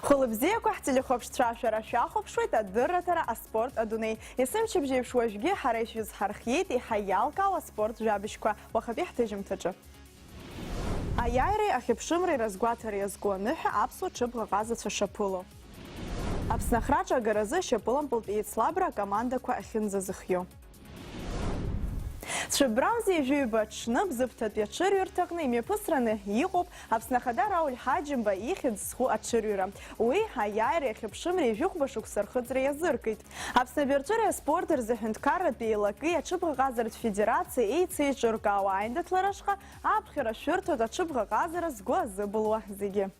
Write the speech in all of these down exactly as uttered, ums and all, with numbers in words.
Хәылбзиақәа ҳтелехәаԥшцәа, шәара шәахәаԥшуеит адырраҭара аспорт адунеи. Есымчыбжь еиԥш уажәгьы ҳара ишәызҳархиеит еиҳа иалкаау аспорт жәабжьқәа. Уахатәи ҳҭыжьымҭаҿы. Аиааиреи ахьыԥшымреи разгәаҭара иазку аныҳәа аԥсуа ҽыбӷаҟазацәа шаԥыло. Аԥсны ахраҿы агаразы ашьапылампылтә еицлабра акомандақәа ахьынӡазыхиоу. Цәыббрамза ҩажәи ҩба аҽны Бзыԥҭатәи аҽырҩырҭаҟны имҩаԥысраны иҟоуп Аԥсны Ахада Рауль Ҳаџьымба ихьӡ зху аҽырҩра. Уи аиааиреи ахьыԥшымреи жәохәба шықәса рхыҵра иазыркит. Аԥсны абаҩрҵәыреи аспорти рзы аҳәынҭқарратә еилакеи аҽыбӷаҟазаратә федерациеи еицеиҿыркаауа аиндаҭлара ашҟа аԥхьара шәырҭоит аҽыбӷаҟазара згәы азыбылуа зегьы.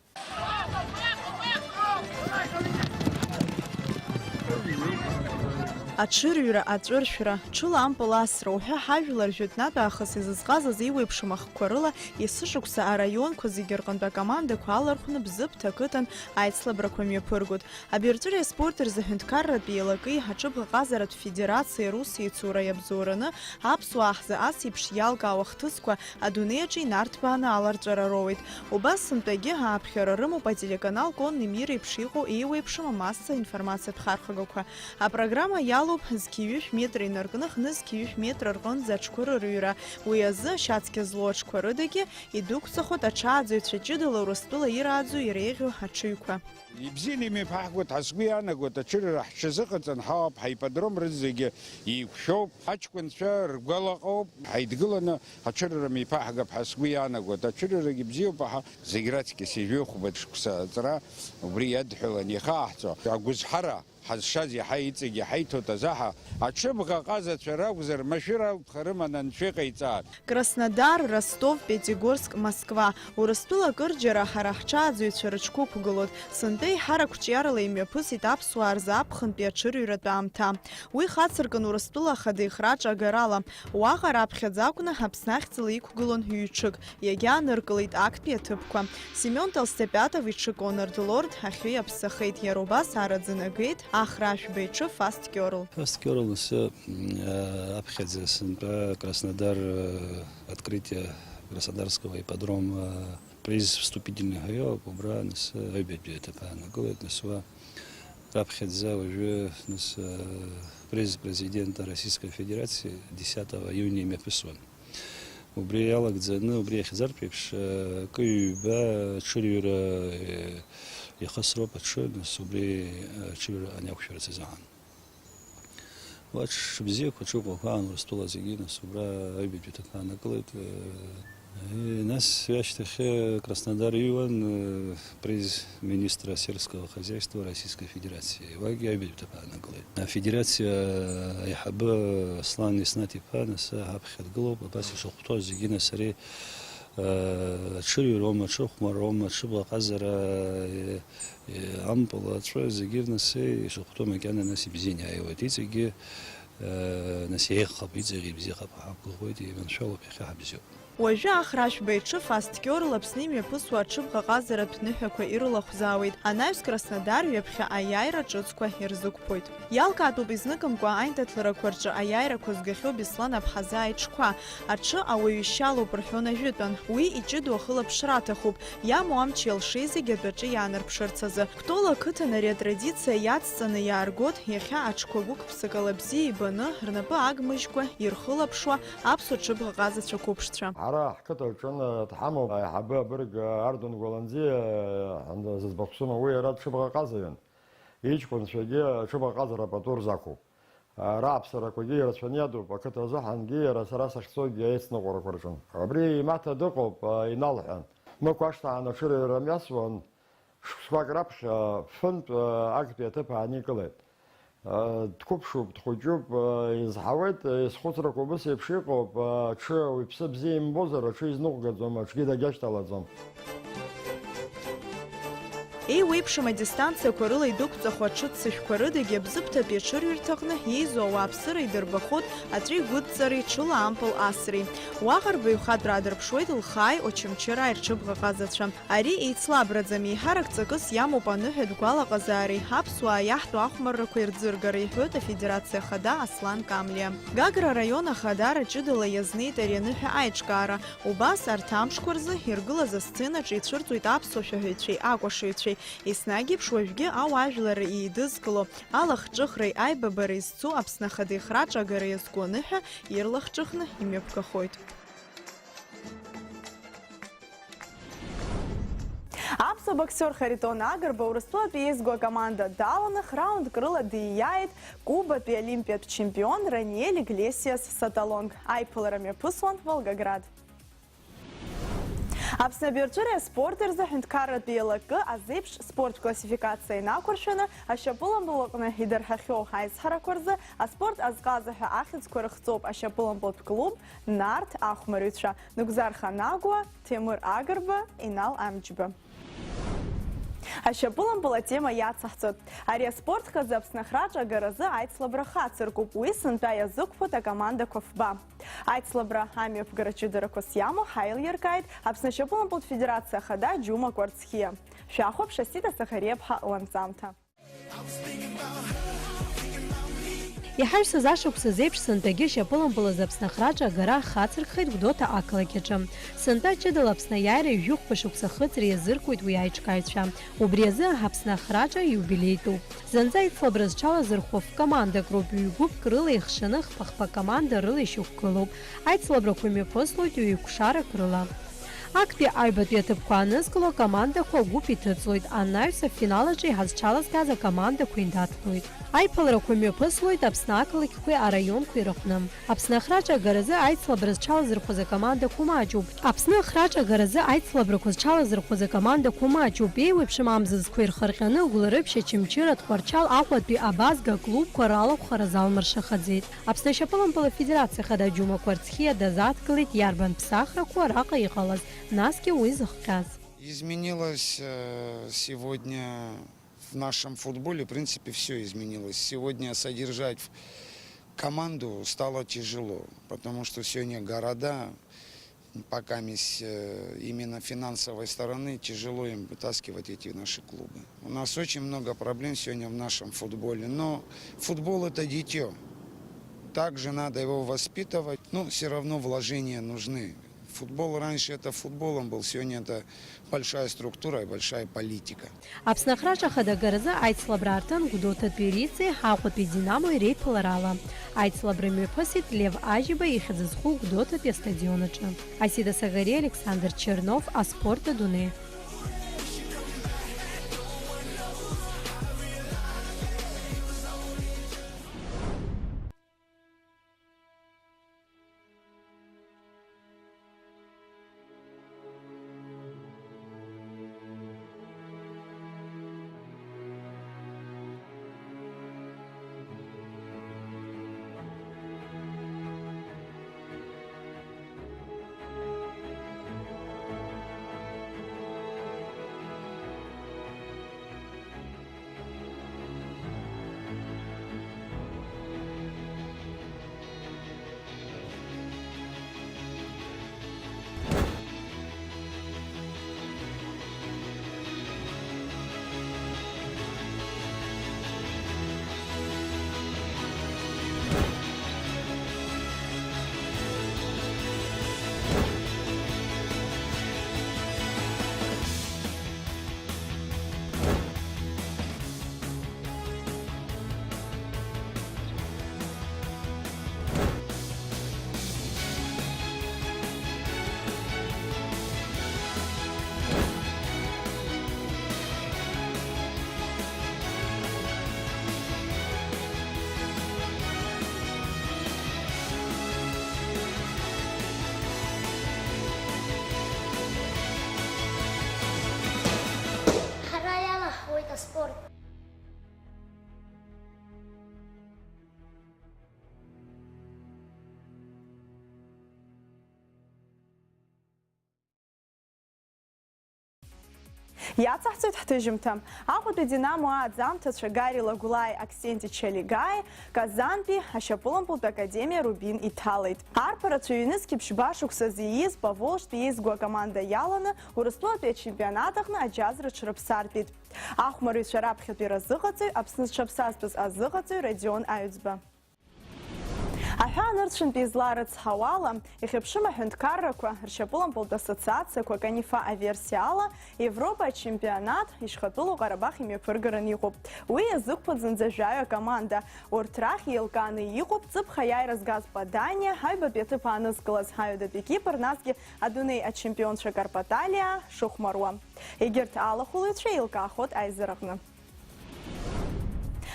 Аҽырҩра, аҵәыршәра, ҽыла ампыл асра уҳәа ҳажәлар жәытәнатә аахыс изызҟазаз еиуеиԥшым ахкқәа рыла есышықәса араионқәа зегьы рҟынтә акомандақәа алархәны Бзыԥҭа ақыҭан аицлабрақәа мҩаԥыргоит. Абаҩрҵәыреи аспорти рзы аҳәынҭқарратә еилакеи аҽыбӷаҟазаратә федерациеи рус еицура иабзоураны аԥсуаа ҳзы ас еиԥш иалкаау ахҭысқәа адунеи аҿы инарҭбааны аларҵәара роуеит. Убас сынтәагьы ааԥхьара рымоуп ателеканал Конный мир еиԥш иҟоу еиуеиԥшым амассатә информациатә хархәагақәа. Апрограмма иалоуп зқьи ҩышә метра инаркны хнызқьи ҩышә метра рҟынӡа аҽқәа рырҩра. Уи азы ашьацқьа злоу аҽқәа рыдагьы идәықәҵахоит аҽааӡаҩцәа ҷыдала Урыстәыла ирааӡо иреиӷьу аҽыҩқәа. Ибзианы имҩаԥаҳгоит ҳәа сгәы иаанагоит, аҽырҩра ҳҽазыҟаҵан, ҳауп, ҳаипподром рызегьы еиқәшәоуп, ҳаҷкәынцәа ргәалаҟоуп, ҳаидгыланы аҽырҩра мҩаԥаҳгап ҳәа сгәы иаанагоит. Аҽырҩрагьы бзиоуп, аха зегь раҵкьыс ижәохәба шықәса аҵра убри иадҳәалан иахаҳҵо агәызҳара ҳазшаз иаҳа иҵегь иҳаиҭоит азаҳа, аҽыбӷаҟазацәа ракәзар, машәыр алԥха рыманы анцәа иҟаиҵааит. Краснодар, Ростов, Пятигорск, Москва. Урыстәыла акырџьара ҳара ҳҽааӡаҩцәа рыҽқәа ықәгылоит. Сынтәа еиҳарак қәҿиарала имҩаԥысит аԥсуаа рзы аԥхынтәи аҽырҩратә аамҭа. Уи хацыркын Урыстәыла ахада ихраҿы агарала. Уаҟа раԥхьаӡа акәны Аԥсны ахьӡала иқәгылон ҩ-ҽык. Иагьааныркылеит актәи аҭыԥқәа. Семион Толстопятов иҽы Коннорд Лорд ахьы иаԥсахеит, иара убас араӡын агеит Ахра Ашәба иҽы Фаст Кёрл. Фаст Кёрл асы, м, э, аԥхьаӡа сынтәа Краснодар, э, открытие Краснодарского ипподрома, э, приз вступительный ҳәа иоуп, убра нас, э, аҩбатәи аҭыԥ аанагылеит, нас уа раԥхьаӡа уажәы нас, э, приз президента Российской Федерации десятого июня имҩаԥысуан. Убри иалагӡаны, убри иахьӡартә еиԥш, акы-ҩба аҽырҩра ихысроуп аҽы, нас убри аҽырҩраҟны иақәшәарц азыҳәан. Уа аҽыбзиақәа, аҽыӷәӷәақәа аан Урыстәыла зегьы, нас убра аҩбатәи аҭыԥ аанакылеит. Нас уи ашьҭахь Краснодар иҩуан, приз министра сельского хозяйства Российской Федерации. Уигьы аҩбатәи аҭыԥ аанагылеит. Афедерациа аиҳабы Аслан Еснаҭ-иԥа нас ҳаԥхьа дгылоуп, абас ишахәҭоу зегьы нас ари, э, аҽырҩроума, аҽырхәмарроума, аҽыбӷаҟазара, э, э, ампыл аҵәы зегьы нас ишахәҭоу макьана нас ибзианы иааиуеит. Иҵегьгьы, э, нас еиӷьхап, иҵегь ибзиахап ҳәа ҳақәгәыӷуеит, иманшәалоуп, иахьа ҳабзиоуп. Уажәы Ахра Ашәба иҽы Фаст Кёрл Аԥсны имҩаԥысуа аҽыбӷаҟазаратә ныҳәақәа ирылахәзаауеит, анаҩс Краснодар ҩаԥхьа аиааира ҿыцқәа ирзықәԥоит. Иалкаатәуп изныкымкәа аиндаҭларақәа рҿы аиааирақәа згахьоу Беслан Аԥҳазаа иҽқәа. Аҽы ауаҩы ишьалоуп рҳәон ажәытәан, уи иҷыдоу ахылаԥшра аҭахуп, иамоу амч иалшеи зегь атәаҿы иаанарԥшырц азы. Кәтол ақыҭан ари атрадициа иацҵаны иааргоит, иахьа аҽқәа гәык-ԥсык ала бзиа ибаны, рнапы агмыжькәа ирхылаԥшуа аԥсуа ҽыбӷаҟазацәа қәыԥшцәа. Ҳара ҳқыҭа аҿы дҳамоуп аиҳабы абырг Ардон Гәаланӡиа, зыӡбахә сымоу, уи иара дҽыбӷаҟазаҩын. Иҷкәынцәагьы аҽыбӷаҟазара пату рзақәуп. Рааԥсарақәагьы ирацәаны иадуп, ақыҭа азыҳәангьы иара сара сахьцогьы аицныҟәарақәа рҿын. Абри имаҭа дыҟоуп, иналҳәан. Мықә ашҭа аан аҽырҩра мҩасуан, шықәсқәак раԥхьа фынтә актәи аҭыԥ ааникылеит. Дқәыԥшуп, дхәыҷуп, изҳауеит, изхәыцрақәа убыс еиԥш иҟоуп, аҽы уаҩԥсы бзиа имбозар, аҽы изныҟәгаӡом, аҽгьы дагьашьҭалаӡом. Еиуеиԥшым адистанциақәа рыла идәықәҵахо аҽыццышәқәа рыдагьы Бзыԥҭатәи аҽырҩырҭаҟны еизо ауааԥсыра идырбахоит аҵәы игәыдҵареи ҽыла ампыл асреи. Уаҟа рбаҩхатәра аадырԥшуеит Лхааи Очамчыраи рҽыбӷаҟазацәа. Ари еицлабраӡам, еиҳарак ҵакыс иамоуп аныҳәатә гәалаҟазаареи аԥсуаа иаҳтәу ахәмаррақәа ирӡыргареи, иҳәоит Афедерациа Ахада Аслан Камлиа. Гагра араион Ахадара ҷыдала иазнеит ари аныҳәа аиҿкаара. Убас арҭ амшқәа рзы иргылаз асценаҿы ицәырҵуеит аԥсуа шәаҳәаҩцәеи акәашаҩцәеи, Еснагь еиԥш уажәгьы ауаажәларра еидызкыло, алахҿыхреи аибабареи зцу Аԥсны Ахада ихраҿы агара иазку аныҳәа ирлахҿыхны имҩаԥгахоит. Аԥсуа боксиор Харитон Агрба Урыстәылатәи еизго акоманда даланы, храундк рыла дииааит Кубатәи олимпиатә чемпион Раниель Иглесиас Саталонг. Аиԥылара мҩаԥысуан Волгоград. Аԥсны абаҩрҵәыреи аспорти рзы ҳәынҭқарратә еилакы азеиԥш спорттә классификациа инақәыршәаны, ашьапылампыл аҟны идырҳахьоу аизҳарақәа рзы аспорт азҟаза ҳәа ахьӡқәа рыхҵоуп ашьапылампылтә клуб Нарҭ ахәмарыҩцәа Нугзар Ханагәа, Ҭемыр Агрба, Инал Амҷба. Ашьапылампыл атема иацаҳҵоит. Ари аспорт хазы Аԥсны ахраҿы агаразы аицлабра хацыркуп, уи сынтәа иазықәԥоит акомандақәа фба. Аицлабра амҩаԥгара ҷыдарақәас иамоу ҳаилиркааит Аԥсны ашьапылампылтә федерациа ахада Џьума Кәарцхиа. Шәахәаԥш Асида Сахариаԥҳа ланҵамҭа. Иҳаҩсыз ашықәса зеиԥш сынтәагьы шьапылампылаз Аԥсны ахраҿы агара хацыркхеит Гәдоуҭа ақалақь аҿы. Сынтәа ҷыдала Аԥсны аиааира ҩажәихәба шықәса ахыҵра иазыркуеит уи аиҿкааҩцәа. Убри азы Аԥсны ахраҿы иубилеитәуп. Зынӡа аицлабра зҽалазырхәо ф-командак роуп, ҩ-гәыԥк рыла ихшаны хԥа-хԥа команда рыла ишьақәгылоуп. Аицлабрақәа мҩаԥыслоит ҩ-еиқәшарак рыла. Актәи аҩбатәи аҭыԥқәа анызкыло акомандақәа агәыԥ иҭыҵлоит, анаҩс афинал аҿы иҳазҽалазгаз акомандақәа индаҭлоит. Аиԥыларақәа мҩаԥыслоит Аԥсны ақалақьқәеи араионқәеи рыҟны. Аԥсны ахраҿы агаразы аицлабра зҽалазырхәыз акомандақәа маҷуп. Аԥсны ахраҿы агаразы аицлабрақәа зҽалазырхәыз акомандақәа маҷуп. Еиуеиԥшым амзызқәа ирхырҟьаны, Гәылрыԥшь, Очамчыра, Тҟәарчал, Аҟәатәи, Абазга аклубқәа ралахәхара залмыршахаӡеит. Аԥсны ашьапылампыл афедерациа ахада Џьума Кәарцхиа дазааҭгылеит иарбан ԥсахрақәоу араҟа иҟалаз, насгьы уи зыхҟьаз. Изменилось, э, сегодня в нашем футболе, в принципе, всё изменилось. Сегодня содержать ф-, команду стало тяжело, потому что сегодня города, пока месь, э, именно финансовой стороны, тяжело им вытаскивать эти наши клубы. У нас очень много проблем сегодня в нашем футболе, но футбол — это дитё. Также надо его воспитывать, но всё равно вложения нужны. Футбол раньше это футболом был, сегодня это большая структура и большая политика. Аԥсны ахраҿы ахада агаразы аицлабра аартын Гәдоуҭатәи Рицеи Аҟәатәи Динамо реиԥыларала. Аицлабра мҩаԥысит Лев Ажьиба ихьӡ зху Гәдоуҭатәи астадион аҿы. Асида Сагариа, Александр Чернов, Аспорт адунеи. Ҳара иалаҳхуеит аспорт. Иацаҳҵоит ҳҭыжьымҭа. Аҟәатәи Динамо ааӡамҭацәа Гари Лагәлааи Аксенти Чалигаи Казантәи ашьапылампылтә академиа Рубин иҭалеит. Арԥарацәа ҩнызқьи ԥшьба шықәсазы ииз Поволжьтәи еизго акоманда иаланы Урыстәылатәи ачемпионат аҟны аџьазра рҽрыԥсартәит. Ахәмарыҩцәа раԥхьатәи разыҟаҵаҩ Аԥсны зҽаԥсазтәыз азыҟаҵаҩ Родион Аҩӡба. Аҳәаа нырцәынтәи изларыцҳауала, ихьыԥшым аҳәынҭқаррақәа ршьапылампылтә ассоциациақәа, Канифа аверсиа ала, Европа ачемпионат ишьхатәылоу Ҟарабах имҩаԥыргараны иҟоуп. Уи иазықәԥо зынӡа жәаҩа акоманда. Урҭ рахь еилкааны иҟоуп ҵыԥх аиааира згаз Паданиа, аҩбатәи аҭыԥ аанызкылаз аҩадатәи Кипр, насгьы адунеи ачемпионцәа Карпаталиаа шыхәмаруа. Егьырҭ алахәылаҩцәа еилкаахоит аизараҟны.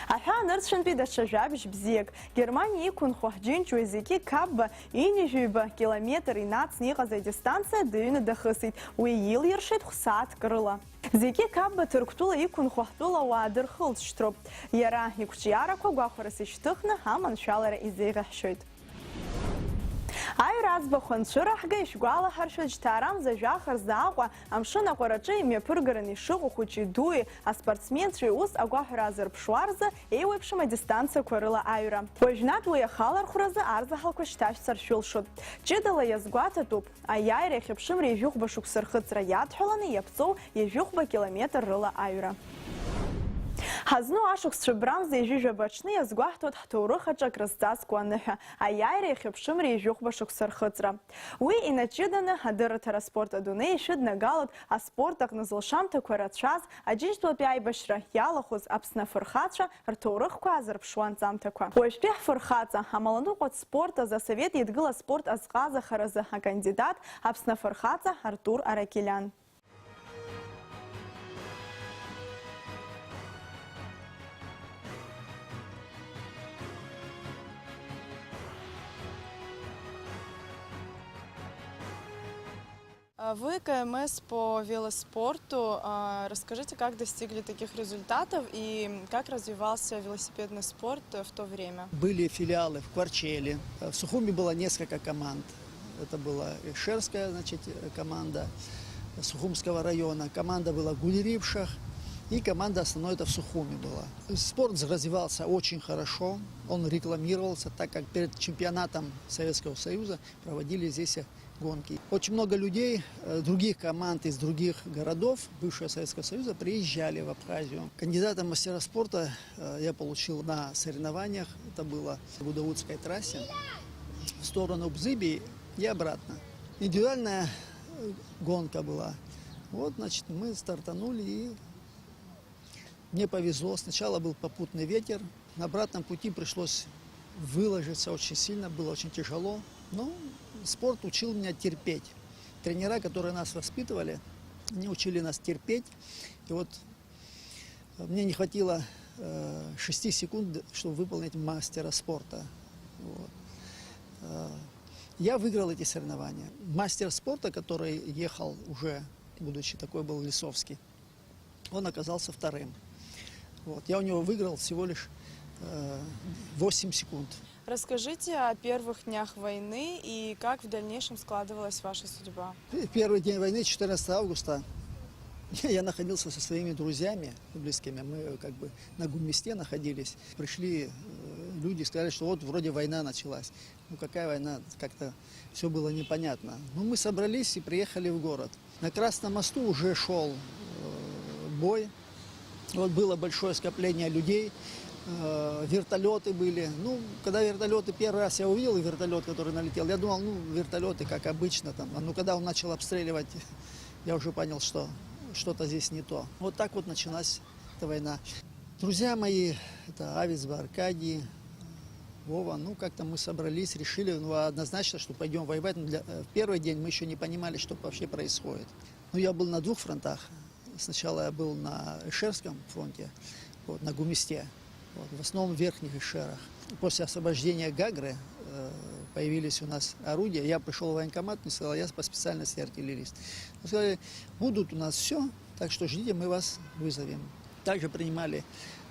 Аҳәаа нырцәынтәи даҽа жәабжь бзиак. Германиа иқәынхо ҳџьынџьуаҩ Зеки Кабба ҩынҩажәаҩба километр инацны иҟаз адистанциа дыҩны дахысит. Уи илиршеит хә-сааҭк рыла. Зеки Кабба Ҭырқәтәыла иқәынхо ҳтәылауаа дырхылҵшьҭроуп. Иара иқәҿиарақәа гәахәарас ишьҭыхны аманшәалара изеиӷьаҳшьоит. Аҩра аӡбахә анцәыраҳга, ишәгәалаҳаршәоит, жьҭаарамза жәаха рзы Аҟәа амшын аҟәараҿы имҩаԥыргараны ишыҟоу хәыҷи дуи, аспортсменцәеи ус агәаҳәара азырԥшуа рзы еиуеиԥшым адистанциақәа рыла аҩра. Уажәнатә уи ахалархәразы арзаҳалқәа шьҭашәҵар шәылшоит. Ҷыдала иазгәаҭатәуп аиааира иахьыԥшымра ҩажәихәба шықәса рхыҵра иадҳәаланы иаԥҵоу ҩажәихәба километр рыла аҩра. Ҳазну ашықәс цәыббрамза ҩажәи жәаба аҽны иазгәаҳҭоит ҳҭоурых аҿы акрызҵазкуа аныҳәа, аиааира иахьыԥшымра ҩажәихәба шықәса рхыҵра. Уи инаҷыданы адырраҭара аспорт адунеи ишәыднагалоит аспорт аҟны зылшамҭақәа рацәаз, Аџьынџьтәылатәи аибашьра иалахәыз Аԥсны афырхацәа рҭоурыхқәа аазырԥшуа анҵамҭақәа. Уажәтәи ҳфырхаҵа, амаланыҟәа спорт азы Асовет Еидгыла аспорт азҟазахаразы акандидат, Аԥсны афырхаҵа Артур Аракелян. А вы К М С по велоспорту. А, расскажите, как достигли таких результатов и как развивался велосипедный спорт в то время? Были филиалы в Кварчеле. В Сухуми было несколько команд. Это была Ишерская, значит, команда Сухумского района, команда была Гулериев-Шах и команда основной это в Сухуми была. Спорт развивался очень хорошо, он рекламировался, так как перед чемпионатом Советского Союза проводили здесь гонки. Очень много людей, э, других команд из других городов бывшего Советского Союза приезжали в Абхазию. Кандидата в мастера спорта, э, я получил на соревнованиях. Это было в Гудауцкой трассе в сторону Бзыби и обратно. Индивидуальная, э, гонка была. Вот, значит, мы стартанули и мне повезло, сначала был попутный ветер, на обратном пути пришлось выложиться очень сильно, было очень тяжело. Но спорт учил меня терпеть. Тренера, которые нас воспитывали, они учили нас терпеть. И вот, э, мне не хватило, э, шести секунд, чтобы выполнить мастера спорта. Вот. Э, я выиграл эти соревнования. Мастер спорта, который ехал уже, будучи такой был Лисовский, он оказался вторым. Вот. Я у него выиграл всего лишь, э, восемь секунд. Расскажите о первых днях войны и как в дальнейшем складывалась ваша судьба. В первый день войны, четырнадцатого августа, я находился со своими друзьями близкими. Мы как бы на Гумисте находились. Пришли, э, люди, сказали, что вот вроде война началась. Ну, какая война? Как-то всё было непонятно. Ну, мы собрались и приехали в город. На Красном мосту уже шёл, э, бой. Вот было большое скопление людей, э, вертолёты были. Ну, когда вертолёты, первый раз я увидел вертолёт, который налетел, я думал, ну, вертолёты, как обычно там. А ну, когда он начал обстреливать, я уже понял, что что-то здесь не то. Вот так вот началась эта война. Друзья мои, это Авицба Аркадий, Вова, ну, как-то мы собрались, решили, ну, однозначно, что пойдём воевать. Ну, для, э, в первый день мы ещё не понимали, что вообще происходит. Ну, я был на двух фронтах. Сначала я был на Эшерском фронте, вот, на Гумисте, вот, в основном в Верхних Эшерах. После освобождения Гагры, э, появились у нас орудия. Я пришёл в военкомат, мне сказали, я по специальности артиллерист. Сказали, будут у нас всё, так что ждите, мы вас вызовем. Также принимали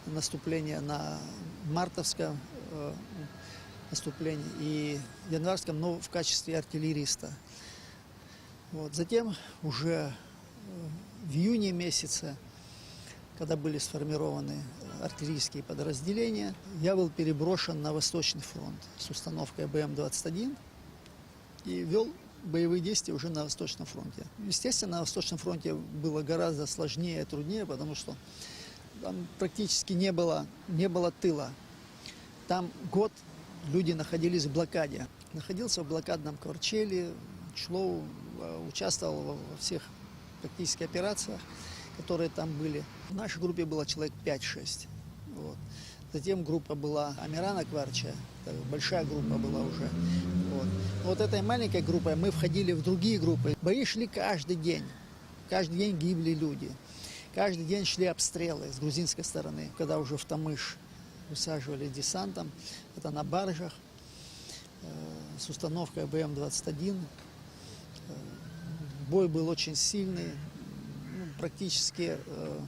наступление на мартовское, э, наступление и январском, но в качестве артиллериста. Вот. Затем уже, э, в июне месяце, когда были сформированы, э, артиллерийские подразделения, я был переброшен на Восточный фронт с установкой Б М двадцать один и вёл боевые действия уже на Восточном фронте. Естественно, на Восточном фронте было гораздо сложнее и труднее, потому что там практически не было, не было тыла. Там год Люди находились в блокаде. Находился в блокадном квартале, шло, э, участвовал во во всех практически операциях, которые там были. В нашей группе было человек пять-шесть. Вот. Затем группа была Амирана Кварча, это большая группа была уже. Вот. Вот этой маленькой группой мы входили в другие группы. Бои шли каждый день. Каждый день гибли люди. Каждый день шли обстрелы с грузинской стороны, когда уже в Тамыш высаживали десантом, это на баржах, э, с установкой БМ-двадцать один. Э, бой был очень сильный. Ну, практически, э,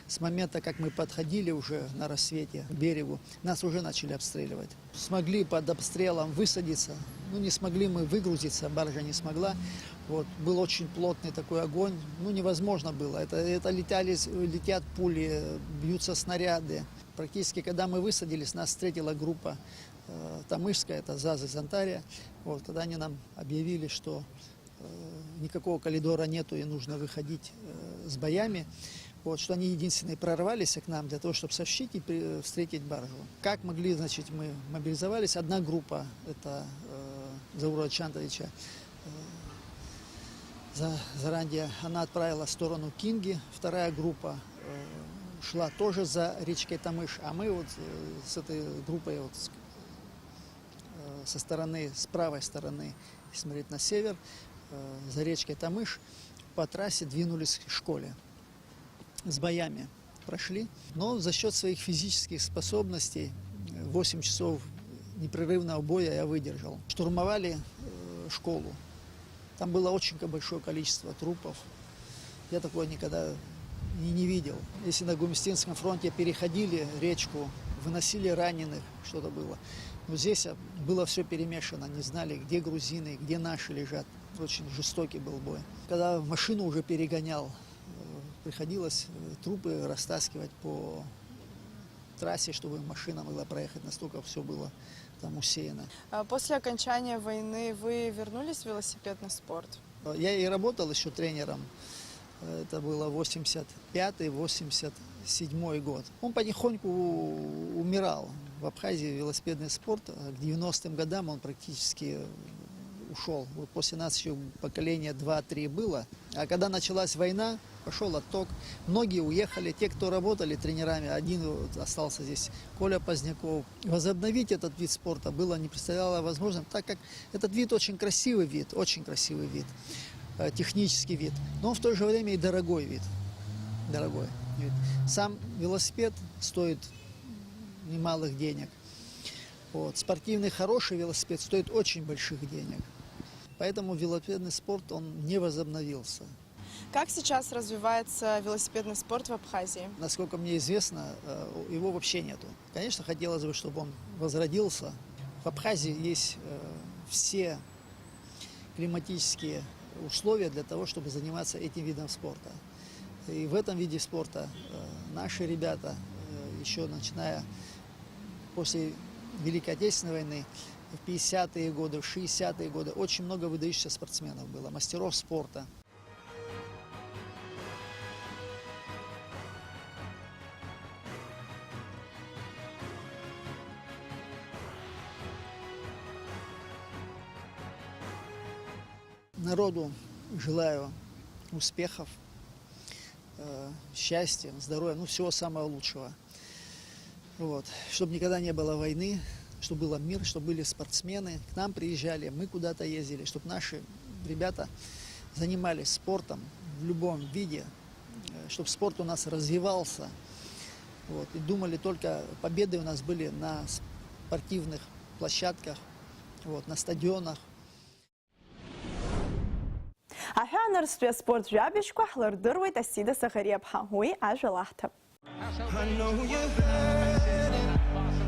с момента, как мы подходили уже на рассвете к берегу, нас уже начали обстреливать. Смогли под обстрелом высадиться, ну, не смогли мы выгрузиться, баржа не смогла. Вот, был очень плотный такой огонь, ну, невозможно было. Это, это летали, летят пули, бьются снаряды. Практически, когда мы высадились, нас встретила группа, э, тамышская, это Зазы Зантария. Вот, когда они нам объявили, что э, никакого коридора нету и нужно выходить, э, с боями. Вот, что они единственные прорвались к нам для того, чтобы сообщить и при- встретить баржу. Как могли, значит, мы мобилизовались. Одна группа, это, э, Заура Чантовича, э, за- заранее она отправила в сторону Кинги. Вторая группа, э, шла тоже за речкой Тамыш, а мы вот, э, с этой группой вот с- э, со стороны, с правой стороны, если смотреть на север, э, за речкой Тамыш, по трассе двинулись к школе. С боями прошли, но за счёт своих физических способностей, э, восемь часов непрерывного боя я выдержал. Штурмовали, э, школу. Там было очень ко- большое количество трупов. Я такое никогда и не видел. Если на Гумистинском фронте переходили речку, выносили раненых, что-то было. Но здесь, а, было всё перемешано, не знали, где грузины, где наши лежат. Очень жестокий был бой. Когда машину уже перегонял, э, приходилось, э, трупы растаскивать по трассе, чтобы машина могла проехать, настолько всё было там усеяно. А после окончания войны вы вернулись в велосипедный спорт? Я и работал ещё тренером. Это было восемьдесят пятый, восемьдесят седьмой год. Он потихоньку умирал. В Абхазии велосипедный спорт, э, к девяностым годам он практически ушёл. Вот после нас ещё поколение два-три было. А когда началась война, пошёл отток. Многие уехали. Те, кто работали тренерами, один вот остался здесь, Коля Поздняков. Возобновить этот вид спорта было, не представляло возможным, так как этот вид очень красивый вид, очень красивый вид, э, технический вид, но в то же время и дорогой вид. Дорогой вид. Сам велосипед стоит немалых денег. Вот. Спортивный хороший велосипед стоит очень больших денег. Поэтому велосипедный спорт, он не возобновился. Как сейчас развивается велосипедный спорт в Абхазии? Насколько мне известно, э, его вообще нету. Конечно, хотелось бы, чтобы он возродился. В Абхазии есть, э, все климатические условия для того, чтобы заниматься этим видом спорта. И в этом виде спорта, э, наши ребята, э, ещё начиная после Великой Отечественной войны, в пятидесятые годы, в шестидесятые годы очень много выдающихся спортсменов было, мастеров спорта. Народу желаю успехов, э, счастья, здоровья, ну, всего самого лучшего. Вот. Чтобы никогда не было войны, чтобы было мир, чтобы были спортсмены, к нам приезжали, мы куда-то ездили, чтобы наши ребята занимались спортом в любом виде, э, чтобы спорт у нас развивался. Вот. И думали только, победы у нас были на спортивных площадках, вот, на стадионах. Аҳәаанырцәтәи аспорт жәабжьқәа ҳлырдыруеит Асида Сахариаԥҳа, уи ажәа лаҳҭап. I know you're hurting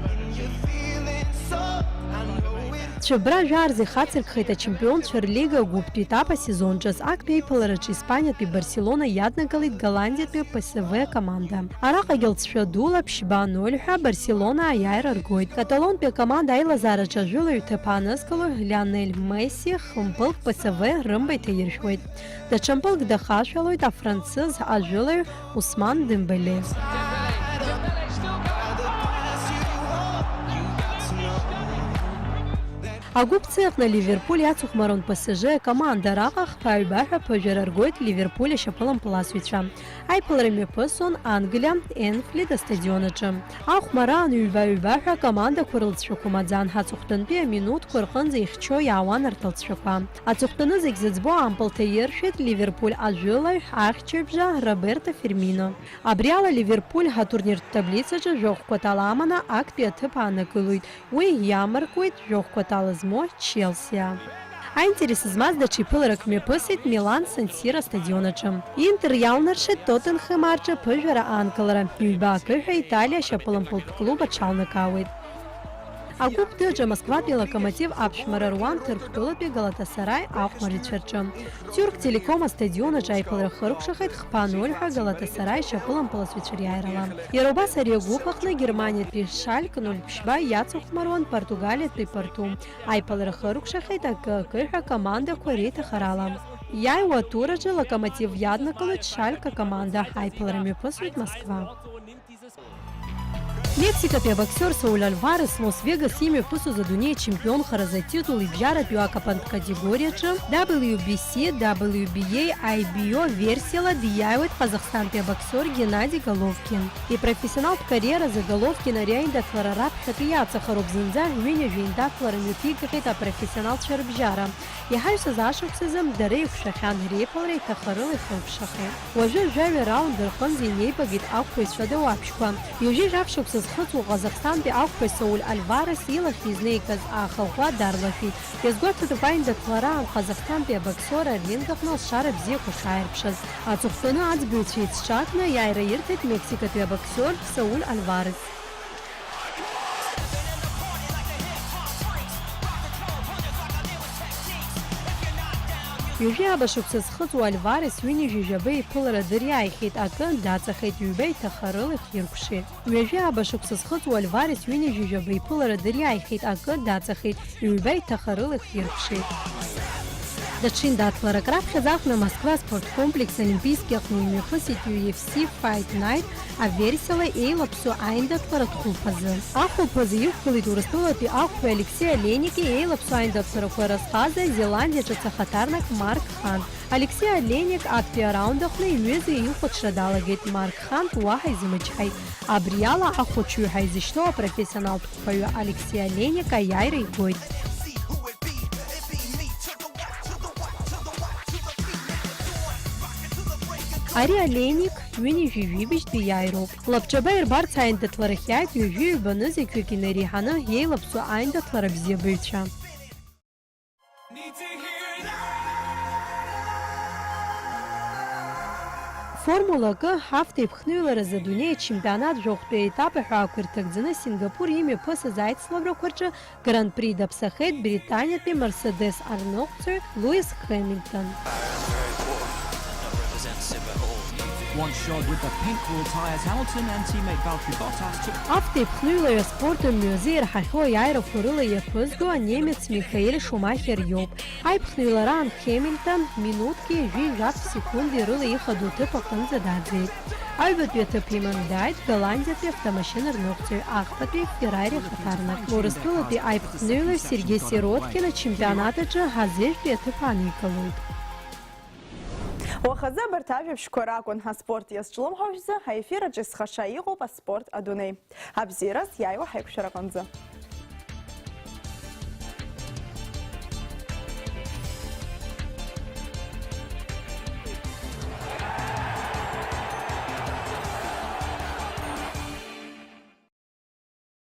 and you're feeling so. I know it. Цәыббра жәаа рзы ихацыркхеит ачемпионцәа рлига агәыԥтәи етап асезон ҿыц актәи аиԥылараҿы Испаниатәи Барселона иаднагалеит Голландиатәи П С В акоманда. Араҟагьы лҵшәа дула ԥшьба ноль ҳәа Барселона аиааира ргоит. Каталонтәи акоманда аилазаараҿы ажәылаҩ ҭыԥ аанызкыло Лионель Месси хымпылк П С В рымба иҭаиршәуеит. Даҽа мпылк дахашәалоит афранцыз ажәылаҩ Усман Дембеле. Dembele still going. Oh, you got to know. Агәыԥ Ц аҟны Ливерпуль иацыхәмарон П С Ж акоманда, араҟа хԥа-ҩба ҳәа ԥыжәара ргоит Ливерпуль ашьапылампыласҩцәа. Аиԥылара мҩаԥысуан Англиа, Энфилд астадион аҿы. Ахәмараан ҩба-ҩба ҳәа акомандақәа рылҵшәақәа маӡан, аҵыхәтәантәи аминуҭқәа рҟынӡа ихьчо иаауан арҭ алҵшәақәа. Аҵыхәтәаны зегь зыӡбо ампыл ҭаиршәит Ливерпуль ажәылаҩ, ахьчаҩбжа Роберто Фирмино. Абри ала Ливерпуль атурниртә таблицаҿы жәохә кәатала аманы актәи аҭыԥ ааннакылоит. Уи иамаркуеит жәохә кәатала змоу Челсиа. Аинтерес змаз даҽа иԥыларак мҩаԥысит Милан Сан Сиро астадион аҿы. Интер иалнаршеит Тоттенхэм арҿы ԥыжәара аанкылара, ҩба акы ҳәа Италиа ашьапылампылтә клуб аҽалнакаауеит. Агәыԥ Д аҿы Москватәи Локомотив аԥшәмара руан Ҭырқәтәылатәи Галатасараи ахәмарҩцәа рҿы. Тюрк Телеком астадион аҿы аиԥылара хыркәшахеит хԥа ноль ҳәа Галатасараи ашьапылампыласҩцәа риааирала. Иара убас ари агәыԥ аҟны Германиатәи Шальк ноль ԥшьба иацыхәмаруан Португалиатәи Порту. Аиԥылара хыркәшахеит акы-акы ҳәа акомандақәа реиҭахарала. Иааиуа атур аҿы Локомотив иаднакылоит Шальк акоманда, аиԥылара мҩаԥысуеит Москва. Мексикатәи абоксиор Сауль Альварес Лос-Вегас имҩаԥысуаз адунеи ачемпионхаразы атитул ибжьаратәи акапант категориаҿы W B C, W B A, I B O версиала диааиуеит Ҟазахстантәи абоксиор Геннади Головкин. Ипрофессионалтә кариеразы Головкин ари аиндаҭлара раԥхьатәи иаҵахароуп, зынӡа ҩынҩажәа еиндаҭлара мҩаԥигахьеит апрофессионалцәа рыбжьара. Иҳаҩсыз ашықәсазы дара еиқәшәахьан, реиԥылара еиҭахарыла ихыркәшахеит. Уажәы жәаҩа раунд рҟынӡа инеибагеит ақәԥаҩцәа дауаԥшьқәа. Ҩажәи жәаф шықәса зхыҵуа Ҟазахстантәи ақәԥаҩ Сауль Альварес илахь изнеигаз ахаӷәӷәа дарлашәит. Иазгәаҭатәуп аиндаҭлараан Ҟазахстантәи абоксиор аринг аҟны алшара бзиақәа шааирԥшыз. Аҵыхәтәаны аӡбаҩцәа еицҿакны аиааира ирҭеит Мексикатәи абоксиор Сауль Альварес. Ҩажәи ааба шықәса зхыҵуа Альварес ҩынҩажәи жәаба иԥылара дыриааихьеит, акы даҵахеит, ҩба иҭахарыла ихиркәшеит. Ҩажәи ааба шықәса зхыҵуа Альварес ҩынҩажәи жәаба иԥылара дыриааихьеит, акы даҵахеит, ҩба иҭахарыла ихиркәшеит. Даҽа еиндаҭларак раԥхьаӡа аҟны Москва аспорткомплекс Олимпийски аҟны имҩаԥысит U F C Fight Night аверсиала еилаԥсоу аиндаҭларатә хәылԥазы. Ахәылԥазы иқәгылеит Урыстәылатәи ақәԥаҩ Алексеи Олейники еилаԥсоу аиндаҭларақәа разҟаза Зеландиаҿы ацахаҭарнак Марк Хант. Алексеи Олейник актәи араунд аҟны иҩыза ихәаҽра далагеит, Марк Хант уаҳа изымычҳаит. Абри ала ахәаҽҩы ҳәа изышьҭоу апрофессионалтә қәԥаҩы Алексеи Олейник аиааира игоит. Ари Олейник ҩынҩажәи жәибжьтәи иааироуп. Лабҿаба ирбарц аиндаҭларахь иааит ҩажәи ҩба нызқьҩык инареиҳаны еилаԥсоу аиндаҭлара бзиабаҩцәа. Формула акы автоеиԥхныҩларазы адунеи ачемпионат жәохәтәи аетап аҳәаақәа ирҭагӡаны Сингапур имҩаԥысыз аицлабрақәа рҿы Гран-при даԥсахеит британиатәи Мерседес арныҟәцаҩ Луис Хэмилтон. Once shod with the pink wool tyres, Hamilton and teammate Valtteri Bottas took Автоеиԥхныҩлаҩ аспорт мҩазы ирҳахьоу аиааирақәа рыла иаԥызго анемец Михаэль Шумахер иоуп. Аиԥхныҩлараан Хэмилтон минуҭки ҩажәи жәаф секундеи рыла ихадоу ҭыԥ аҟынӡа даӡеит. Аҩбатәи аҭыԥ иманы дааит голландиатәи автомашьына рныҟәцаҩ, ахԥатәи Феррари ахаҭарнак. Урыстәылатәи аиԥхныҩлаҩ Сергеи Сироткин ачемпионат аҿы азежәтәи аҭыԥ ааникылоит. Уахазы абарҭ ажәабжьқәа ракәын аспорт иазҿлымҳау шәзы, аефир аҿы есхаша иҟоуп аспорт адунеи. Абзиараз иааиуа ҳаиқәшәараҟынӡа.